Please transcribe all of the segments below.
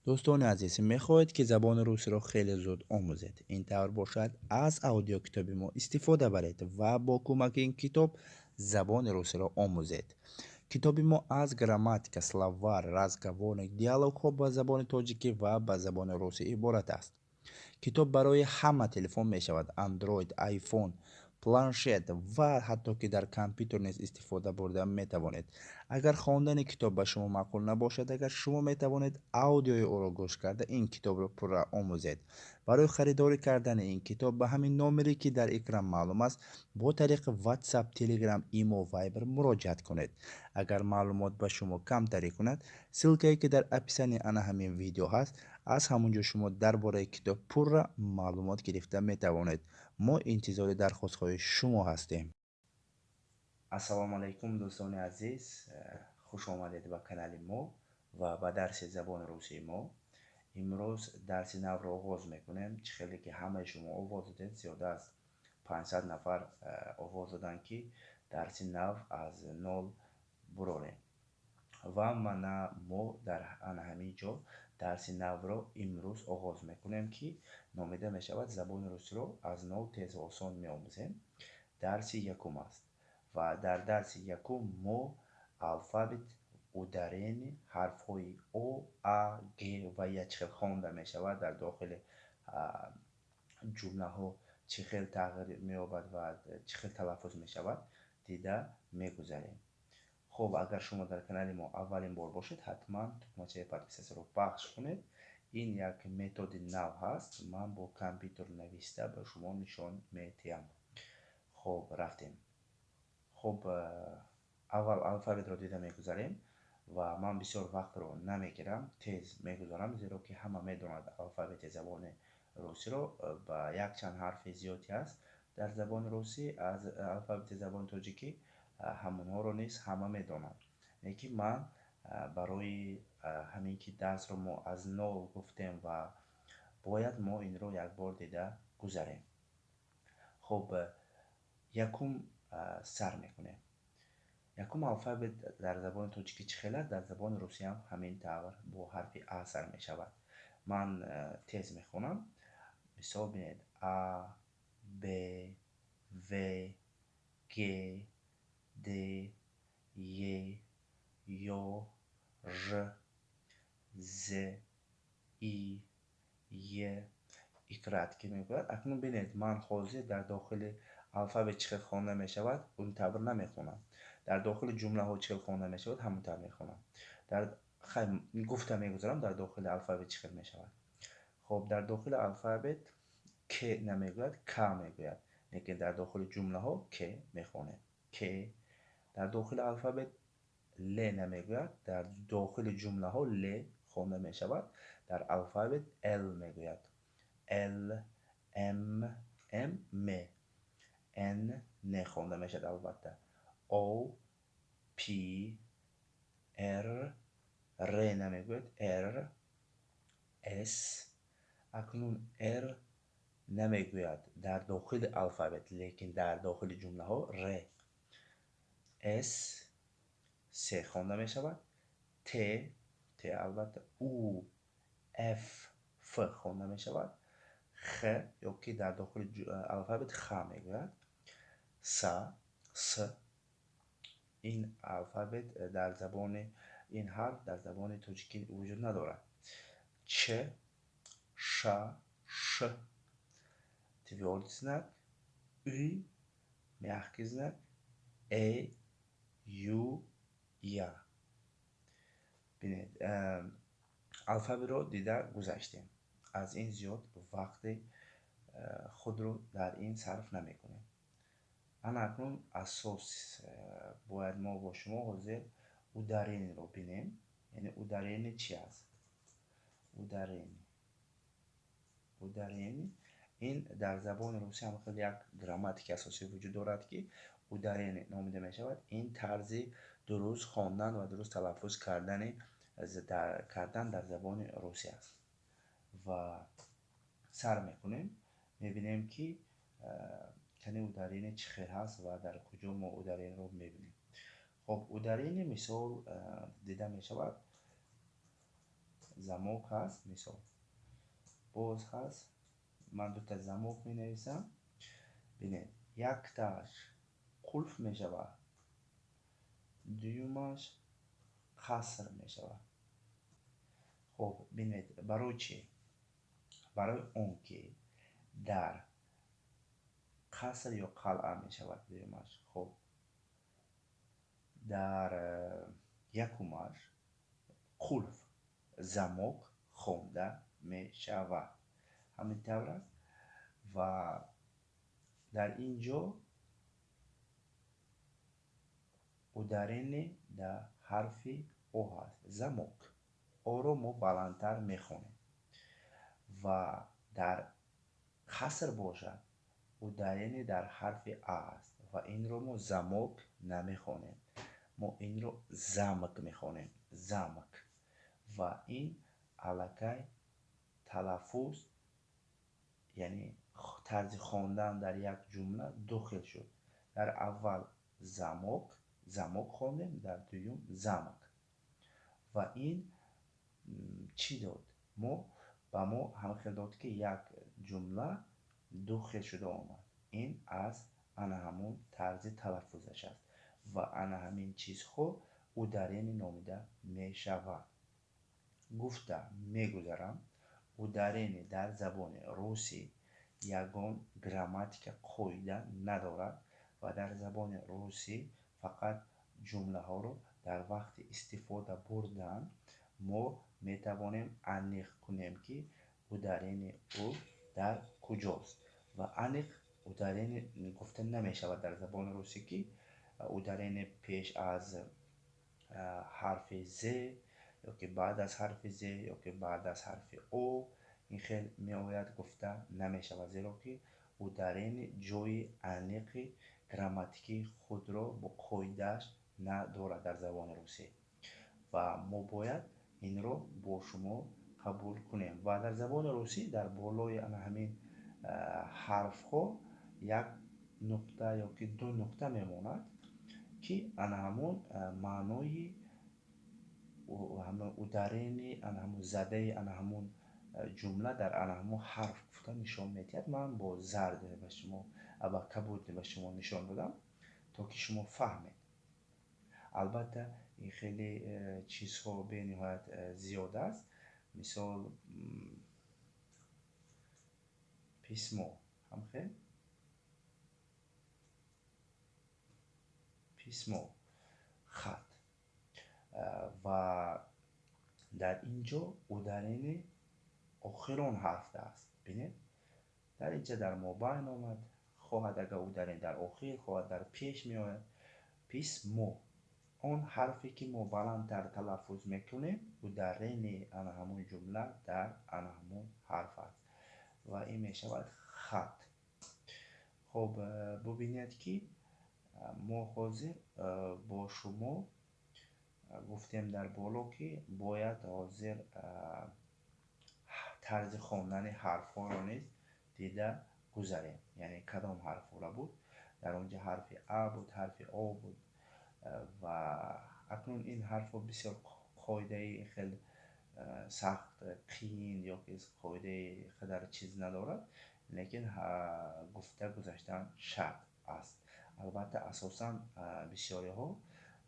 Дӯстони азиз, мехоҳед, ки забони русиро хеле зуд омӯзед? Ин тавр бошад, аз аудиокитоби мо истифода баред ва бо кӯмаки ин китоб забони русиро омӯзед. Китоби мо аз грамматика, словарь, разговорник, диалогҳо ба забони тоҷикӣ ва ба забони русӣ иборат аст. Китоб барои ҳама телефон мешавад: Android, iPhone, планшет ва ҳатто ки дар компютер низ истифода бурда метавонед. Агар хондани китоб ба шумо маъқул набошад, агар шумо метавонед аудиои ӯро гӯш карда, ин китобро пурра омӯзед. Барои харидорӣ кардани ин китоб ба ҳамин номере, ки дар экран маълум аст, бо тариқи WhatsApp, Telegram, Imo, Viber муроҷиат кунед. Агар маълумот ба шумо камтарӣ кунад, ссылка е ки дар описании ана ҳамин видео ҳаст, аз ҳамон ҷо шумо дар бораи китоб пурра маълумот гирифта метавонед. Мо интизори дархостҳои шумо ҳастем. Ассалому алайкум, дӯстони азиз, хуш омадед ба канали мо ва ба дарси забони русии мо. Имрӯз дарси навро оғоз мекунем. Чӣ хеле ки ҳамаи шумо овоз додед, зиёда аз 500 нафар овоз доданд, ки дарси нав аз нол бурорем, ва мана мо дар ана ҳамин ҷо дарси навро имрӯз оғоз мекунем, ки номида мешавад «Забони русиро аз нол тезу осон меомӯзем». Дарси якум аст ва дар дарси якум мо алфавит, ударение, ҳарфҳои о, а, г ва я чӣ хел хонда мешавад, дар дохили ҷумлаҳо чӣ хел тағйир меёбад ва чӣ хел талаффуз мешавад, дида мегузарем. Хуб, агар шумо дар канали мо аввалин бор бошед, ҳатман тукмачаи подписаться ро пахш кунед. Ин як методи нав ҳаст, ман бо компютер нависта ба шумо нишон медиҳам. Хуб, рафтем. Хуб, аввал алфавитро дида мегузарем ва ман бисёр вақтро намегирам, тез мегузарам, зеро ки ҳама медонад алфавити забони русиро. Ба якчанд ҳарфи зиёде аст дар забони русӣ аз алфавити забони тоҷикӣ, ҳамонҳоро низ ҳама медонанд. Лекин ман барои ҳамин ки дарсро мо аз нол гуфтем ва бояд мо инро якбор дида гузарем. Хуб, якум сар мекунем. Якум алфавит дар забони тоҷикӣ чӣ хел аст, дар забони русиям ҳамин тавр бо ҳарфи а сар мешавад. Ман тез мехонам. Мисол, бинед: а, б, в, г, д, е, ё, ж, з, и, й, и краткий мегӯяд. Акнун бинед, ман ҳозир дар дохили алфавит чӣ хел хонда мешавад, он тавр намехонам. Дар дохили ҷумлаҳо чӣ хел хонда мешавад, ҳамон тавр мехонам. Дар хай гуфта мегузарам, дар дохили алфавит чӣ хел мешавад. Хуб, дар дохили алфавит к намегӯяд, к мегӯяд, лекин дар дохили ҷумлаҳо к мехонем, к. Дар дохили алфавит л намегӯяд, дар дохили ҷумлаҳо л хонда мешавад, дар алфавит л мегӯяд: л, м, м, м, н, н хонда мешавад албатта, о, п, р, р намегӯяд, р, с. Акнун р намегӯяд дар дохили алфавит, лекин дар дохили ҷумлаҳо р, с, с хонда мешавад, т, т албатта, у, ф, ф хонда мешавад, х ё ки дар дохили алфавит х мегӯяд, с, с. Ин алфавит дар забони, ин ҳарф дар забони тоҷикӣ вуҷуд надорад. Ч, ш, ш, твёрдый знак, ü, мягкий знак, э, ю, я. Бинед, алфавитро дида гузаштем. Аз ин зиёд вақти худро дар ин сарф намекунем. Ана акнун асос бояд мо бо шумо ҳозир ударение ро бинем. Яъне ударение чи аст? Ударение, ударение ин дар забони русӣ ҳам хеле як грамматикаи асосӣ вуҷуд дорад, ки ударение номида мешавад. Ин тарзи дуруст хондан ва дуруст талаффуз кардан дар забони русӣ аст. Ва сар мекунем, мебинем, ки кани ударение чӣ хел ҳаст ва дар куҷо мо ударение ро мебинем. Хоб, ударение, мисол, дида мешавад. Замок ҳаст, мисол. Боз ҳаст, ман дута замок менависам. Бинед, яктааш қулф мешавад, дуюмаш қаср мешавад. Хуб, бинед, барои чӣ? Барои он ки дар қаср ё қалъа мешавад дуюмаш. Хуб, дар якумаш қулф, замок хонда мешавад. Ҳамин тавр аст ва дар ин ҷо ударение дар ҳарфи О ҳаст. Замок. Оро мо баландтар мехонем. Ва дар қаср бошад, ударение дар ҳарфи А аст ва инро мо замок намехонем. Мо инро замок мехонем. Замок. Ва ин аллакай талаффуз, яъне тарзи хондан дар як ҷумла ду хел шуд. Дар аввал замок, замок хондем, дар дуюм замок. Ва ин чӣ дод? Мо ба мо ҳамин хел дод, ки як ҷумла ду хел шуда омад. Ин аз ана ҳамун тарзи талаффузаш аст ва ана ҳамин чизҳо ударение номида мешавад. Гуфта мегузарам, ударение дар забони русӣ ягон грамматика қоида надорад ва дар забони русӣ фақат ҷумлаҳоро дар вақти истифода бурдан мо метавонем аниқ кунем, ки ударение ӯ дар куҷост. Ва аниқ ударение гуфта намешавад дар забони русӣ, ки ударение пеш аз ҳарфи з ёки баъд аз ҳарфи з ёки баъд аз ҳарфи о ин хел меояд гуфта намешавад, зеро ки ударение ҷои аниқи грамматикии худро бо қоидааш надорад дар забони русӣ ва мо бояд инро бо шумо қабул кунем. Ва дар забони русӣ дар болои ана ҳамин ҳарфҳо як нуқта ёки ду нуқта мемонад, ки ана ҳамун маънои ударение, ана ҳамун задаи ана ҳамун ҷумла дар ана ҳамун ҳарф гуфта нишон медиҳад. Ман бо зард ба шумо, ба кабуд ба шумо нишон додам, то ки шумо фаҳмед. Албатта, ин хеле чизҳо бениҳоят зиёд аст. Мисол, письмо, ҳамхел письмо, хат. Ва дар ин ҷо ударение охирон ҳарфда аст. Бинед, дар инҷа дар мобайн омад, хоҳад агар ударение дар охир, хоҳад дар пеш меояд. Письмо, он ҳарфе ки мо баландтар талаффуз мекунем, ударение ана ҳамун ҷумла дар ана ҳамун ҳарф аст ва ин мешавад хат. Хуб, бубинед, ки мо ҳозир бо шумо гуфтем дар боло, ки бояд ҳозир тарзи хондани ҳарфҳоро низ дида гузарем. Яъне кадом ҳарфҳоро буд? Дар онҷа ҳарфи А буд, ҳарфи О буд ва акнун ин ҳарфҳо бисёр қоидаи хеле сахт, қиин ёки қоидаи қадар чиз надорад, лекин гуфта гузаштан шарт аст. Албатта, асосан бисёриҳо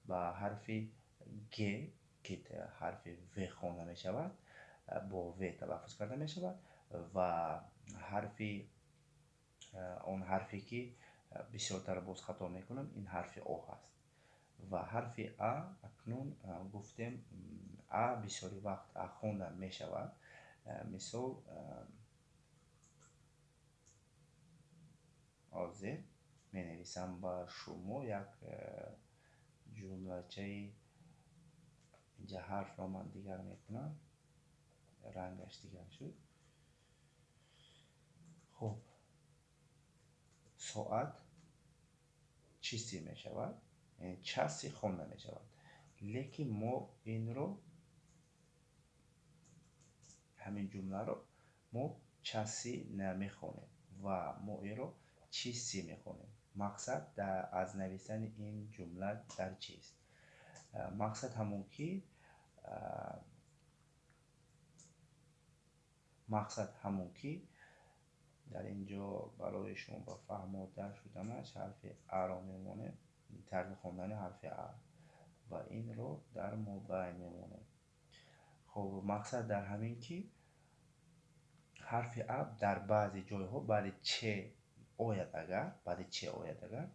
ба ҳарфи Г, ки ҳарфи В хонда мешавад, бо В талаффуз карда мешавад, ва ҳарфи он ҳарфе ки бисёртар боз хато мекунам, ин ҳарфи О ҳаст. Ва ҳарфи А акнун гуфтем, А бисёри вақт А хонда мешавад. Мисол, ҳозир менависам ба шумо як ҷумлачаи, инҷа ҳарфро ман дигар мекунам, рангаш дигар шуд. Хуб, соат чиси мешавад, яъне часи хонда мешавад, лекин мо инро, ҳамин ҷумларо мо часи намехонем ва мо инро чиси мехонем. Мақсад аз нависани ин ҷумла дар чист? Мақсад ҳамон ки Мақсад ҳамон ки дар ин ҷо барои шумо ба фаҳмотар шуданаш ҳарфи аро мемонем, тарзи хондани ҳарфи а, ва инро дар мобайн мемонем. Хоб, мақсад дар ҳамин ки ҳарфи а дар баъзе ҷойҳо баъди ч ояд, агар баъди ч ояд, агар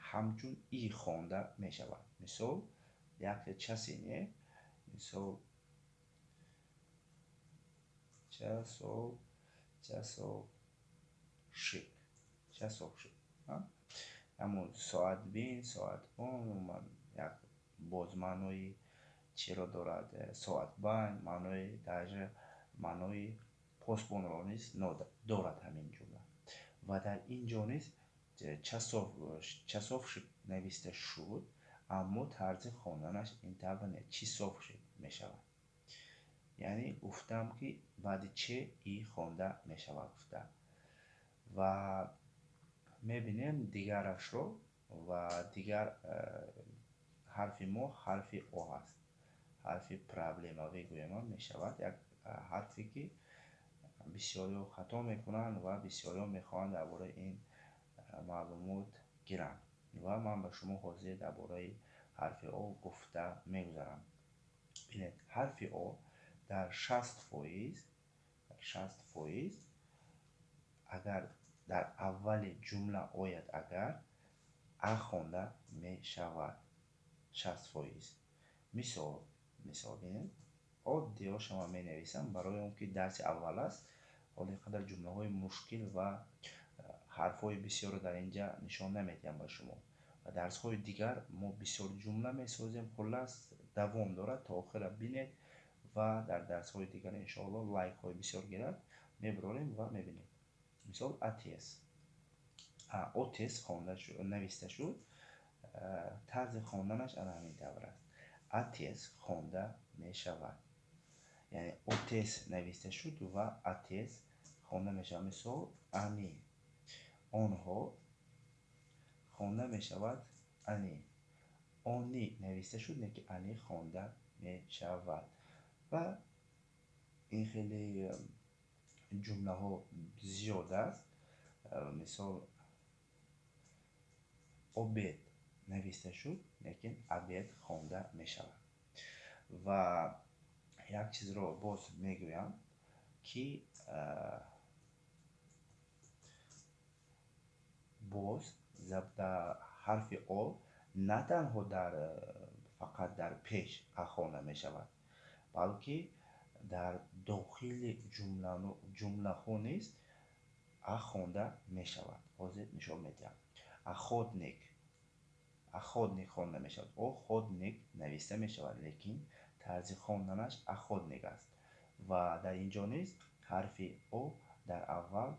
ҳамчун и хонда мешавад. Мисол, як часи не, мисол часовщик, часовщик, ҳамон соатбин, соатбон, як боз маънои чиро дорад, соатбайн, маънои даже маънои посбонро низ дорад ҳамин ҷумла. Ва дар ин ҷо низ часовщик нависта шуд, аммо тарзи хонданаш ин тавр не, часовщик мешавад. Яъне гуфтам ки баъди ч и хонда мешавад гуфта. Ва мебинем дигарашро, ва дигар ҳарфи мо ҳарфи о ҳаст. Ҳарфи проблемавӣ гӯям мешавад, як ҳарфе ки бисёриҳо хато мекунанд ва бисёриҳо мехоҳанд дар бораи ин маълумот гиранд. Ва ман ба шумо ҳозир дар бораи ҳарфи о гуфта мегузарам. Бинед, ҳарфи о дар 60%, дар 60% агар дар аввали ҷумла ояд, агар а хонда мешавад. 60%. Мисол бинед, оддиҳоша ман менависам барои он ки дарси аввал аст, ҳоло ин қадар ҷумлаҳои мушкил ва ҳарфҳои бисёрро дар ин ҷа нишон намедиҳам ба шумо. Ва дарсҳои дигар мо бисёр ҷумла месозем, хуллас давом дорад, то охира бинед ва дар дарсҳои дигар иншоаллоҳ лайкҳои бисёр гирад, мебарорем ва мебинед. Мисол, отец. Отец хонда шуд, нависта шуд, тарзи хонданаш ана ҳамин тавр аст. Отец хонда мешавад. Яъне отец нависта шуд ва отец хонда мешавад. Мисол, ани. Онҳо хонда мешавад ани. Они нависта шуд, не ки ани хонда мешавад. Ва ин хеле ҷумлаҳо зиёд аст. Мисол, обед нависта шуд, лекин обед хонда мешавад. Ва як чизро боз мегӯям ки боз ҳарфи о на танҳо фақат дар пеш а хонда мешавад, балки дар дохили ҷумлаҳо низ а хонда мешавад. Ҳозир нишон медиҳам. Охотник, охотник хонда мешавад. Охотник нависта мешавад, лекин тарзи хонданаш охотник аст. Ва дар ин ҷо низ ҳарфи о дар аввал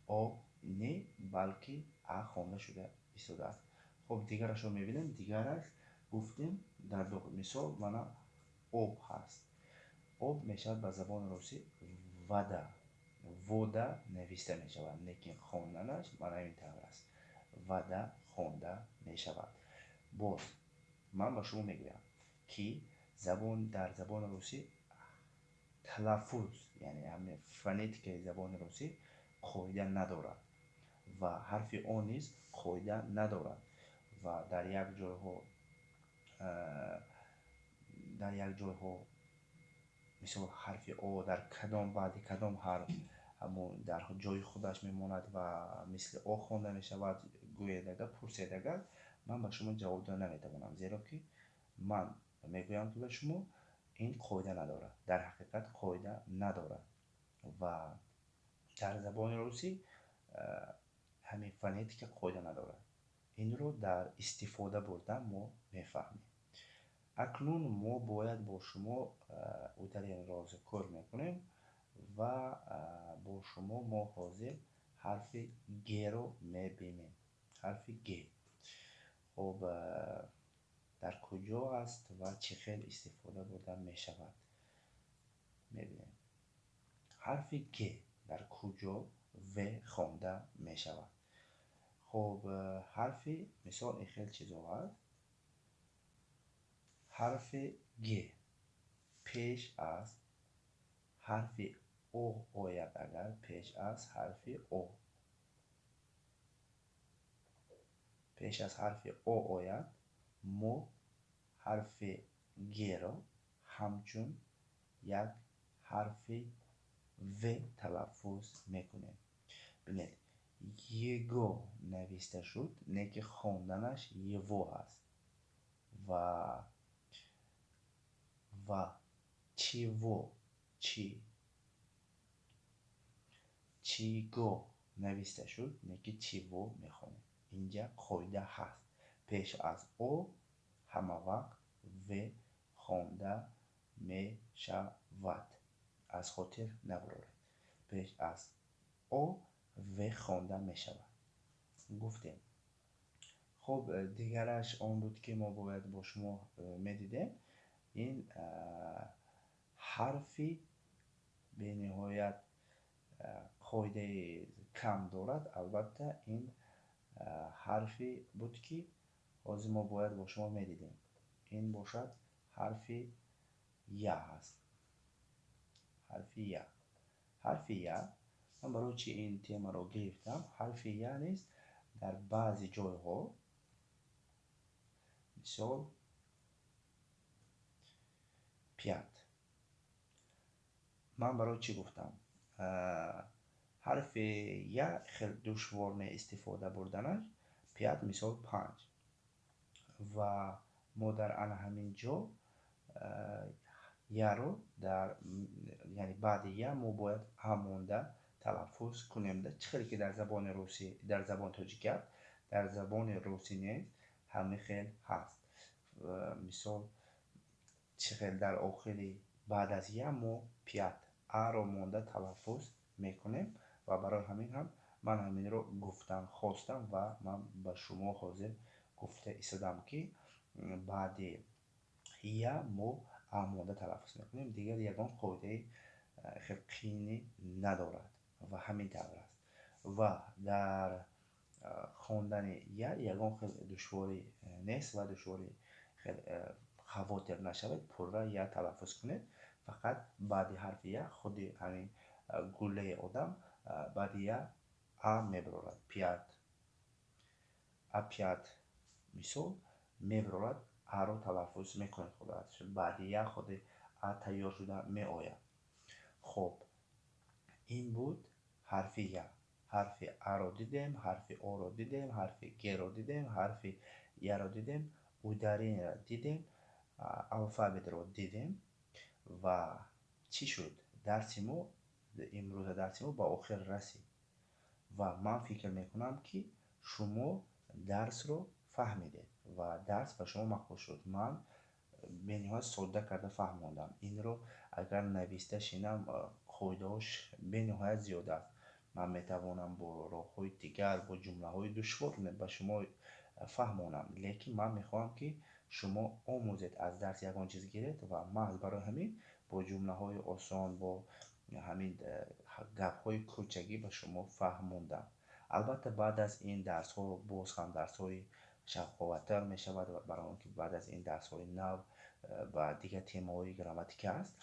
о не, балки а хонда шуда истодааст. Хоб, дигарашро мебинем. Дигараш гуфтем дар дохил, мисол мана об ҳаст. Об мешавад ба забони русӣ вода. Вода нависта мешавад, лекин хонданаш мана ин тавр аст. Вода хонда мешавад. Боз ман ба шумо мегӯям ки дар забони русӣ талаффуз, яъне ҳамин фонетикаи забони русӣ қоида надорад ва ҳарфи о низ қоида надорад ва дар як ҷойҳо мисол ҳарфи о дар кадом баъди кадом ҳарф ҳамон дар ҷои худаш мемонад ва мисли о хонда мешавад, гӯед агар, пурсед агар, ман ба шумо ҷавоб дода наметавонам, зеро ки ман мегӯям ки ба шумо ин қоида надорад, дар ҳақиқат қоида надорад ва дар забони русӣ ҳамин фонетика қоида надорад. Инро дар истифода бурдан мо мефаҳмем. Акнун мо бояд бо шумо ударениро зикр мекунем ва бо шумо мо ҳозир ҳарфи г-ро мебинем. Ҳарфи г. Хоб, дар куҷо аст ва чӣ хел истифода бурда мешавад? Мебинем. Ҳарфи г дар куҷо в хонда мешавад? Хоб, ҳарфи, мисол, ин хел чизо аст. Ҳарфи г. Пеш аз ҳарфи о ояд, агар пеш аз ҳарфи о, пеш аз ҳарфи о ояд, мо ҳарфи г-ро ҳамчун як ҳарфи в талаффуз мекунем. Бинед, его нависта шуд, не ки хонданаш ево аст. Ва чиво, чи, чиго нависта шуд, не ки чиво мехонем. Инҷа қоида ҳаст. Пеш аз о ҳама вақт в хонда мешавад. Аз хотир набароред. Пеш аз о в хонда мешавад. Гуфтем. Хуб, дигараш он буд, ки мо бояд бо шумо медидем. Ин ҳарфи бениҳоят қоидаи кам дорад. Албатта, ин ҳарфе буд, ки ҳозир мо бояд бо шумо медидем. Ин бошад ҳарфи я ҳаст. Ҳарфи я. Ҳарфи я, ман барои чи ин темаро гирифтам? Ҳарфи я низ дар баъзе ҷойҳо, мисол пять. Ман барои чӣ гуфтам? Ҳарфи я хеле душвор не истифода бурданаш. Пять, мисол панҷ. Ва мо дар ана ҳамин ҷо яро дар, яъне баъди я мо бояд а монда талаффуз кунем. Чӣ хеле ки дар забони русӣ, дар забони тоҷикӣ аст, дар забони русӣ низ ҳамин хел ҳаст. Мисол, чӣ хел дар охири баъд аз я мо пять аро монда талаффуз мекунем ва барои ҳамин ҳам ман ҳаминро гуфтан хостам ва ман ба шумо ҳозир гуфта истодам, ки баъди я мо а монда талаффуз мекунем. Дигар ягон қоидаи хеле қиинӣ надорад ва ҳамин тавр аст. Ва дар хондани я ягон хел душворӣ нест ва душворӣ хел хавотир нашавед, пурра я талаффуз кунед. Фақат баъди ҳарфи я худи ҳамин гуллаи одам баъди я а мебарорад. Пять, опять, мисол, мебарорад, аро талаффуз мекунед худат. Баъди я худи а тайёр шуда меояд. Хуб, ин буд ҳарфи я. Ҳарфи аро дидем, ҳарфи оро дидем, ҳарфи геро дидем, ҳарфи яро дидем, ударениеро дидем, алфавитро дидем. Ва чӣ шуд? Дарси мо имрӯза, дарси мо ба охир расид. Ва ман фикр мекунам, ки шумо дарсро фаҳмидед ва дарс ба шумо маъқул шуд. Ман бениҳоят содда карда фаҳмондам. Инро агар нависта шинам, қоидаҳош бениҳоят зиёд аст. Ман метавонам бо роҳҳои дигар, бо ҷумлаҳои душвор ба шумо фаҳмонам, лекин ман мехоҳам, ки шумо омӯзед, аз дарс ягон чиз гиред ва маҳз барои ҳамин бо ҷумлаҳои осон, бо ҳамин гапҳои кӯчагӣ ба шумо фаҳмондам. Албатта, баъд аз ин дарсҳо боз ҳам дарсҳои шавқовартар мешавад, барои он ки баъд аз ин дарсҳои нав ба дигар темаҳои грамматика аст.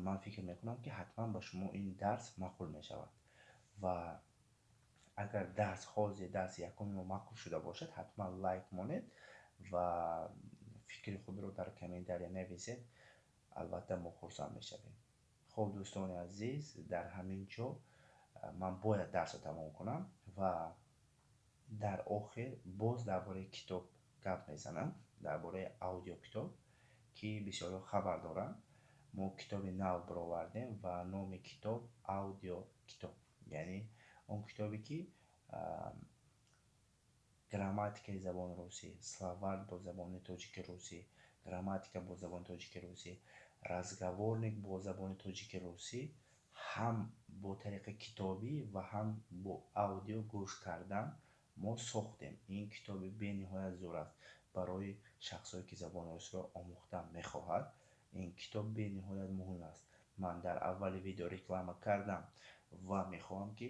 Ман фикр мекунам, ки ҳатман ба шумо ин дарс маъқул мешавад. Ва агар дарс ҳозир дарси якуми мо маъқул шуда бошад, ҳатман лайк монед ва фикри худро дар комментария нависед. Албатта, мо хурсанд мешавем. Хуб, дӯстони азиз, дар ҳамин ҷо ман бояд дарсро тамом кунам ва дар охир боз дар бораи китоб гап мезанам, дар бораи аудиокитоб, ки бисёриҳо хабар доранд. Мо китоби нав баровардем ва номи китоб аудиокитоб, яъне он китобе, ки грамматикаи забони русӣ, словарь бо забони тоҷики русӣ, грамматика бо забони тоҷики русӣ, разговорник бо забони тоҷики русӣ ҳам бо тариқи китобӣ ва ҳам бо аудио гӯш кардан мо сохтем. Ин китоби бениҳоят зӯр аст барои шахсое, ки забони русиро омӯхтан мехоҳад. Ин китоб бениҳоят муҳим аст. Ман дар аввали видео реклама кардам ва мехоҳам, ки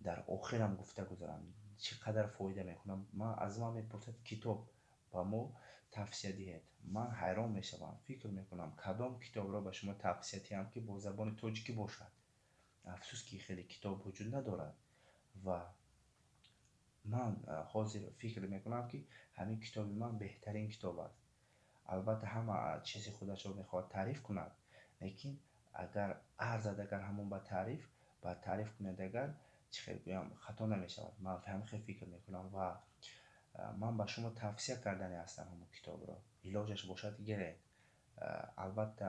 дар охирам гуфта гузарам, чӣ қадар фоида мекунам. Ман аз ман мепурсад, китоб ба мо Тавсия диҳед. Ман ҳайрон мешавам, фикр мекунам, кадом китобро ба шумо тавсия диҳам, ки бо забони тоҷикӣ бошад. Афсӯс, ки хеле китоб вуҷуд надорад. Ва ман ҳозир фикр мекунам, ки ҳамин китоби ман беҳтарин китоб аст. Албатта, ҳама чизи худашро мехоҳад таъриф кунад, лекин агар арзад, агар ҳамон ба таъриф кунед, агар чӣ хел гӯям, хато намешавад. Ман ҳамин хел фикр мекунам ва ман ба шумо тавсия кардани ҳастам ҳамон китобро. Илоҷаш бошад, гиред. Албатта,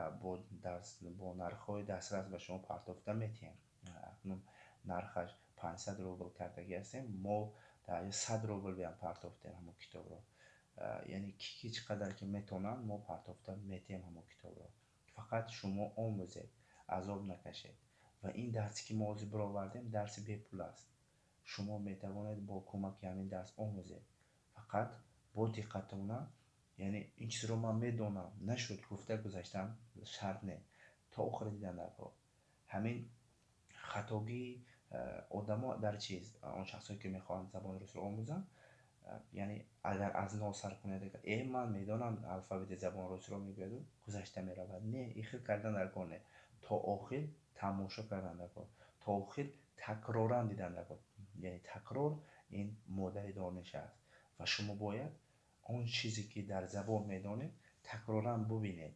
бо нархҳои дастрас ба шумо партофта метиҳем. Акнун нархаш 500 рубл кардагӣ ҳастем, мо дар 100 рубл биям партофтем ҳамон китобро. Яъне ки чӣ қадар ки метавонанд, мо партофта метиҳем ҳамон китобро. Фақат шумо омӯзед, азоб накашед. Ва ин дарсе, ки мо ҳозир бировардем, дарси бепул аст. Шумо метавонед бо кӯмаки ҳамин дарс омӯзед, фақат бо диққатона. Яъне ин чизро ман медонам, нашуд гуфта гузаштан шарт не, то охири дидан даркор. Ҳамин хатогии одамо дар чиз, он шахсое, ки мехоҳанд забони русро омӯзанд, яъне агар аз нол сар кунед, «Э, ман медонам алфавити забони русиро», мегӯяду гузашта меравад. Не, ин хел кардан даркор не. То охир тамошо кардан даркор, то охир такроран дидан даркор. Яъне такрор ин модари дониш аст ва шумо бояд он чизе, ки дар забон медонед, такроран бубинед.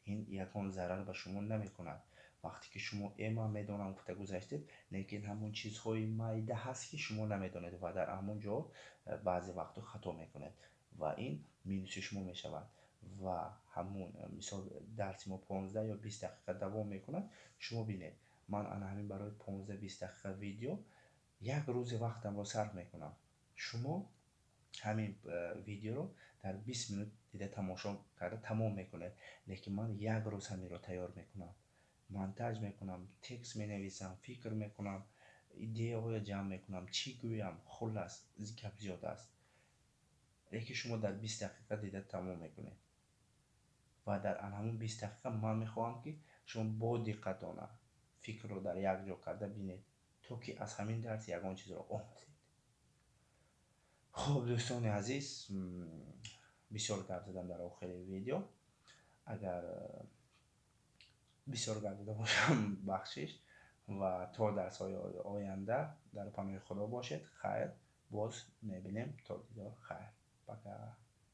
Ин ягон зарар ба шумо намекунад. Вақте ки шумо «Э, ман медонам» гуфта гузаштед, лекин ҳамон чизҳои майда ҳаст, ки шумо намедонед ва дар ҳамон ҷо баъзе вақтҳо хато мекунед ва ин минуси шумо мешавад. Ва ҳамун мисол, дарси мо 15 ё 20 дақиқа давом мекунад. Шумо бинед, ман ана ҳамин барои 15-20 дақиқа видео як рӯзи вақтамро сарф мекунам. Шумо ҳамин видеоро дар 20 минут дида, тамошо карда тамом мекунед, лекин ман як рӯз ҳаминро тайёр мекунам, монтаж мекунам, текст менависам, фикр мекунам, идеяҳоя ҷамъ мекунам, чӣ гӯям. Хуллас, гап зиёд аст, лекин шумо дар 20 дақиқа дида тамом мекунед. Ва дар ҳамон 20 дақиқа ман мехоҳам, ки шумо бо диққатона фикрро дар як ҷо карда бинед, то ки аз ҳамин дарс ягон чизро омӯзед. Хуб, дӯстони азиз, бисёр гап задам дар охири видео. Агар бисёр гап зада бошам, бахшиш. Ва то дарсҳои оянда дар паноҳи Худо бошед. Хайр, боз мебинем. То дидор, хайр, пока.